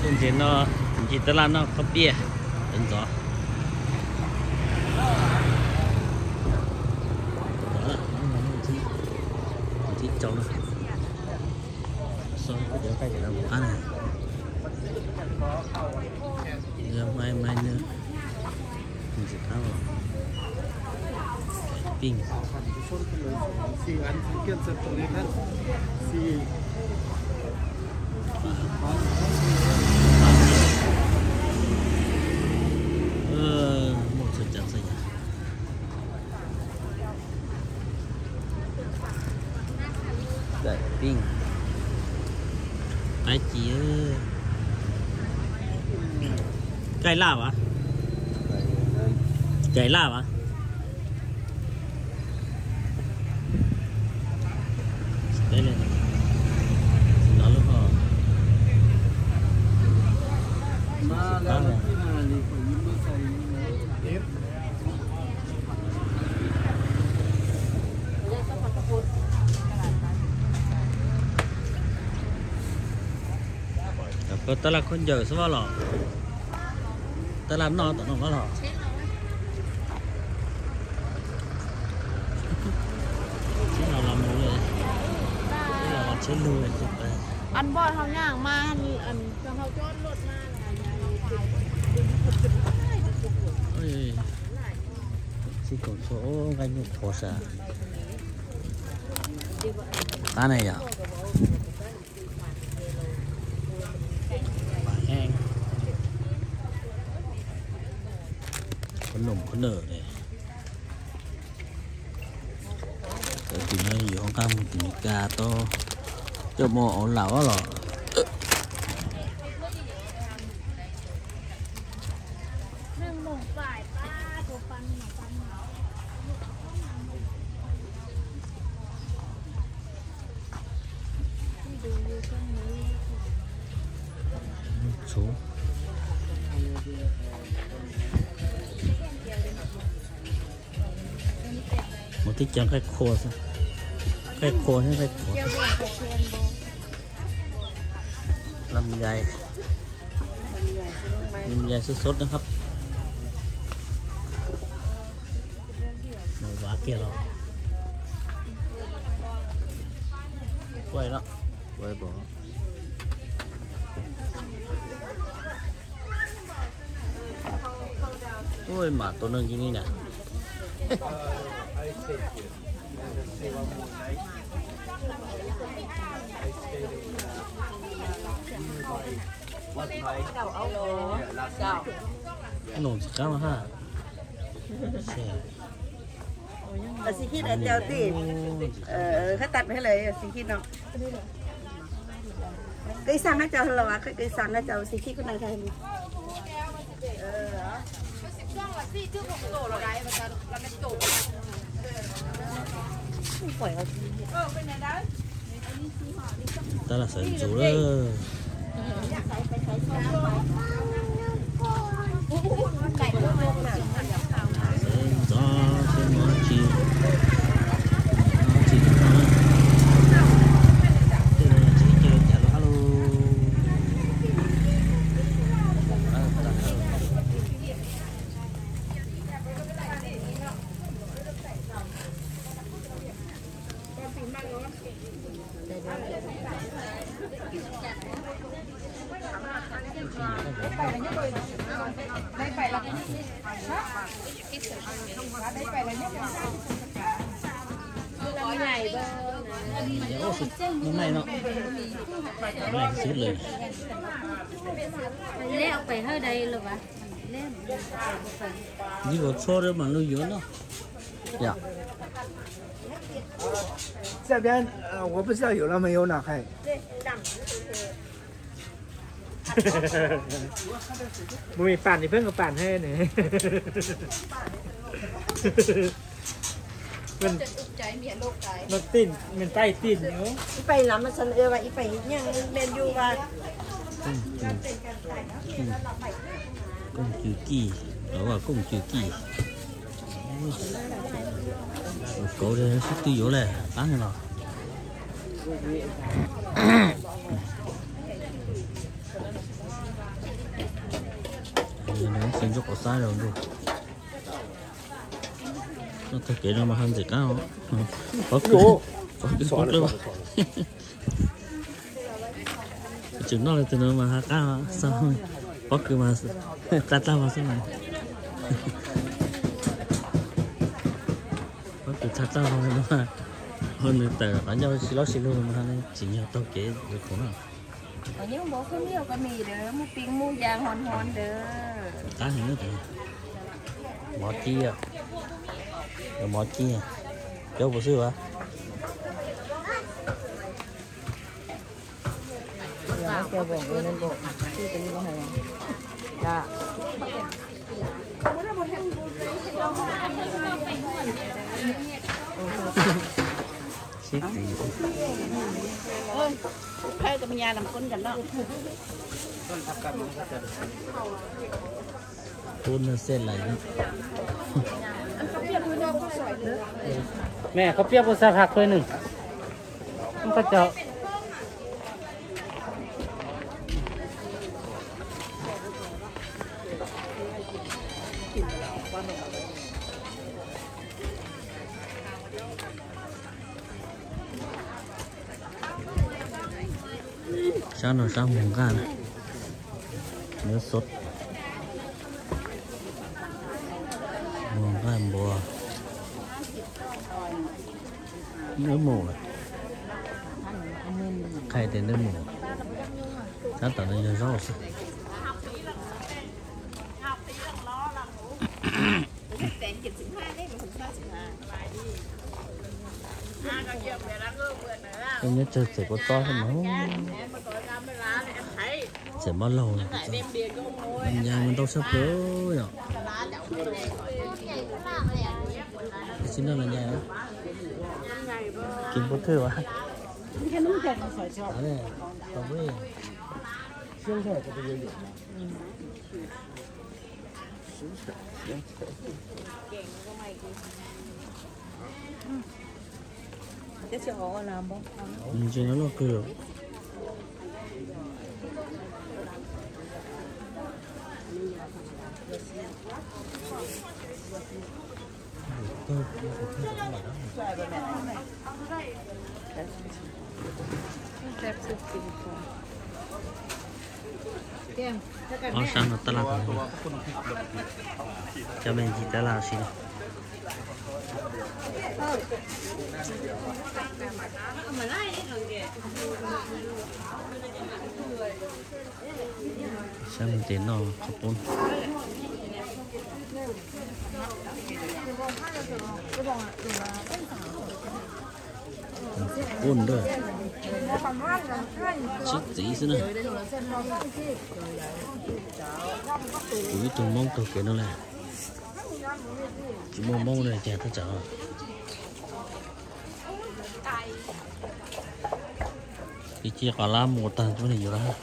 Tuaj ntses no, ntses taj laj noj qhob piaj ntxov ntxov. Ntses tsaus na. Qab na. Mai mai na. Ntses qab los. Pij. Muaj txhua cov txhua yam. Daim pij. Qaib ci. Kaij laj as? Kaij laj as? Tab laj khaub ncaws xwb los? Tab laj noj tom no los? Tsheb no los mus li, tsheb no los tsheb lug li. Ăn bọn họ nhang mà ăn, ăn cho họ chốt luật mà. Tsis koom txhua nqaij nyuj qhuav sas. Qab na yom. Qhov num qhov nws ne. Cov tim no yuav nqa mus tim Meskas tau coj mus ua laum los. Mus tib co nqaij qhua xwb, nqaij qhua thiab nqaij qhuav. Lom yais, lom yais sốt sốt na hab. Mus vav kiag los. Quaj no. Ua mas tus neeg ci ni na. Num tsis qab mas ha. Xib khib na cau tij, qhab tas pem lawm xib khib no. Koj ib xaam koj cau los, koj ib xaam koj cau xib khib koj na. Tab laj xaws ntxuv lawm. Xaws ntxov xwb, mus dab tsi, mus dab tsi tsis tau na. Tej no tsis caw cas los hab lauj. Ua xwb, muaj maij no. Maij xwb lawm. Neb ua tshuaj mas luag yuav no. 这边，呃，我不知道有了没有呢，还。 Mus mem pam ni peb nkaus pam he ne. Nws tais tim. Ib pais lam mas xav ua ib pais nyeej men yus vas. Kooj cw kij, lawv ua kooj cw kij. Kauv sib tw yuav lawm, qab no los. Txiv ntsuj qhov xab zoo ntuj. Tog kev no mas ho ntxim qab os. Pob kws, pob kws poob dlawb. Tseem noj li tus no mas ho qab xwb, pob kws mas qab tag mas xwb mas. Pob kws qab tag mas, ho nws tawm qab ncauj si loj si lug mas tsim nyog taug kev yuav khoom na. Nyob npov khaub ncaws ko mis dawb, muaj pij muaj yas hos hos dawb. Qab heev na. Mov ci, mov ci, cov puas xwb as. Sib txiv. Tub nws xej lais. Mẹ,ข้าวเปียก puas xa phak pawg nws? Koj cov. Sab no sab mus nqaj na. Nyob xov mus nqaj npua. Neb mus lawm. Qhia tias neb mus. Tab tom no yog zaub xwb. Koj nyob tsawg txawm kua txob xwb mas. Txawm mob laug, ncas mus ntau sab plaws yom. Tsis noj los ncas. Kis npua thwj as. Ntses no loj kawg. Ob sab no tab laj, cov me ntsis tab laj si. Sab no ces noj qhov poob. Ub, sib txiv xwb na. Kuv ib tug Hmoob taug kev no lawm. Tsis muaj Hmoob li cas thaj tsam. Ib ci qos lab mus tag tub ni yuav lawm.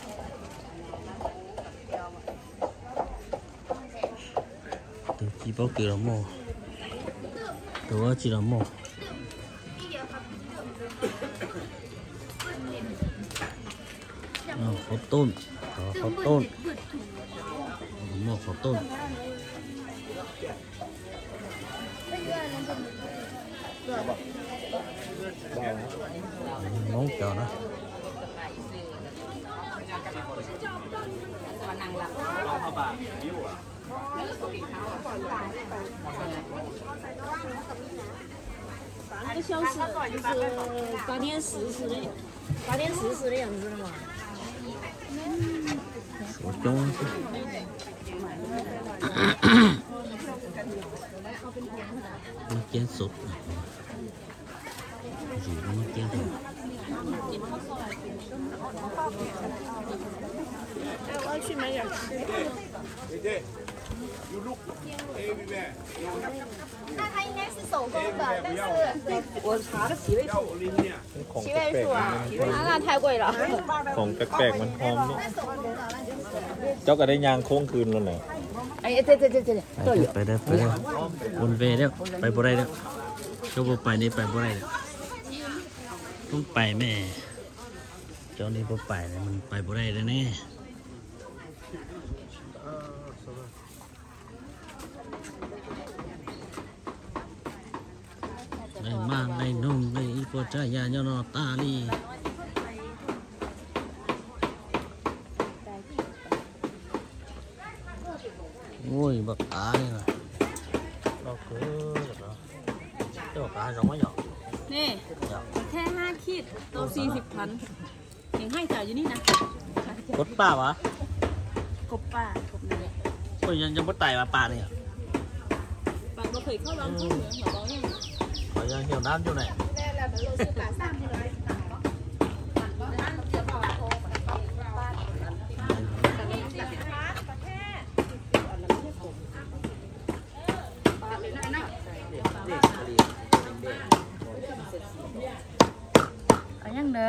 Tus ci pob kws los muaj, tus dab tsi los muaj. Qhov tooj, qhov tooj, muaj qhov tooj. Hmoob cov na. Suav coob. Muaj ceeb xus. Zus muaj ceeb. Khoom pem pem mas hom no. Cov koj da nyas khoob kws no na. Pais da, pais da, ua ve da, pais puas dai da. Cov puas pais ne, pais puas dai da. Poob pais me. Cov ne puas pais ne, pais puas dai da ne. Puas tsav yam nyob no tag li. Ui, npaj qav li no. Tej qav zoo yom. Nè, yog, thej hab khij tau xi xib phav. Heev haib tas yus nib na. Kov paj vas? Kov paj, kov paj. Ua yog nyob npua tais vas pas ne yom? Qhov yog hiaum nab ncuj ne. Qhov yeej ntawd.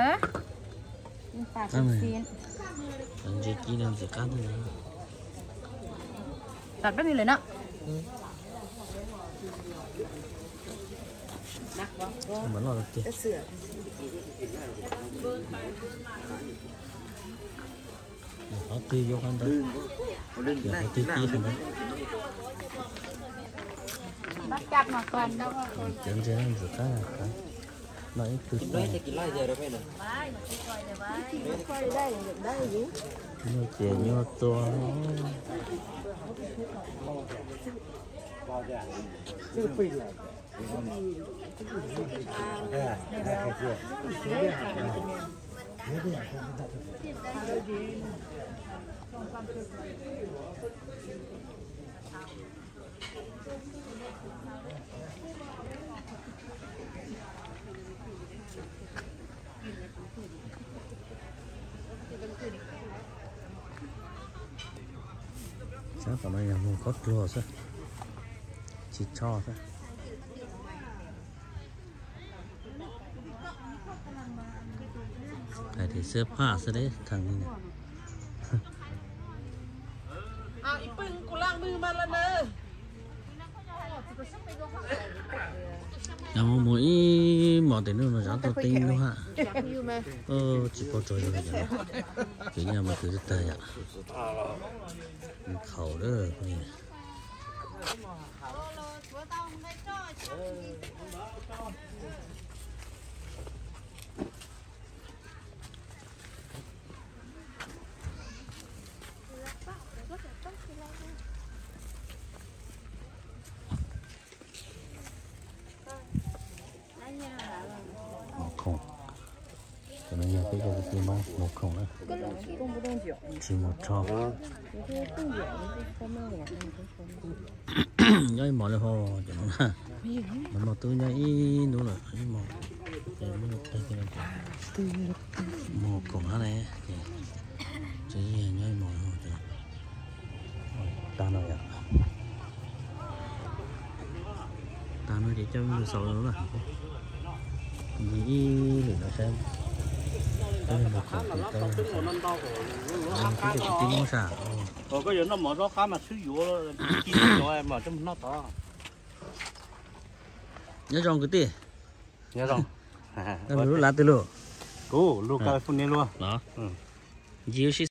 Ntsis ci no ntxim qab. Tawm peb mi lawm na. Mas loj tiag. Qhov twg yuav qhov ntawd, qhov twg ci qhov ntawd. Cov ntses no ntxim qab, no ib tug. Nyuag ces nyuag tua. Sab tom no yog mus khaub dluag xwb, tsis tshoj xwb. Hais tias xwb phaj xwb deb kheev li. Yog mus mus ib mos tes nub no zov tau tib nub hab. Tsis paub tso zoo li cas. Kwv nyob mas kwv tag yom. Khaus lawm. Mos khoom. Cov no yog peb cov kwv tij Hmoob mus khoom na. Tsis mus rho. Nyob ib hmos li hos cov no na. Nws mas twb nyob ib hnub lawm ib hmos. Mus khoom hab ne. Tsis nyob ib hmos li hos. Tag no yom. Tag no ces coj lug xaus lawm na. Ib lwm no saib. Peb mus khoom ces tau, peb cov kwv tij Hmoob sab. Koj yuav noj mov zaub qab mas swb yuav, noj tod. Nyob zoo kwv tij. Lub lav twg lug? Kuv lug California lug. Ncig ua si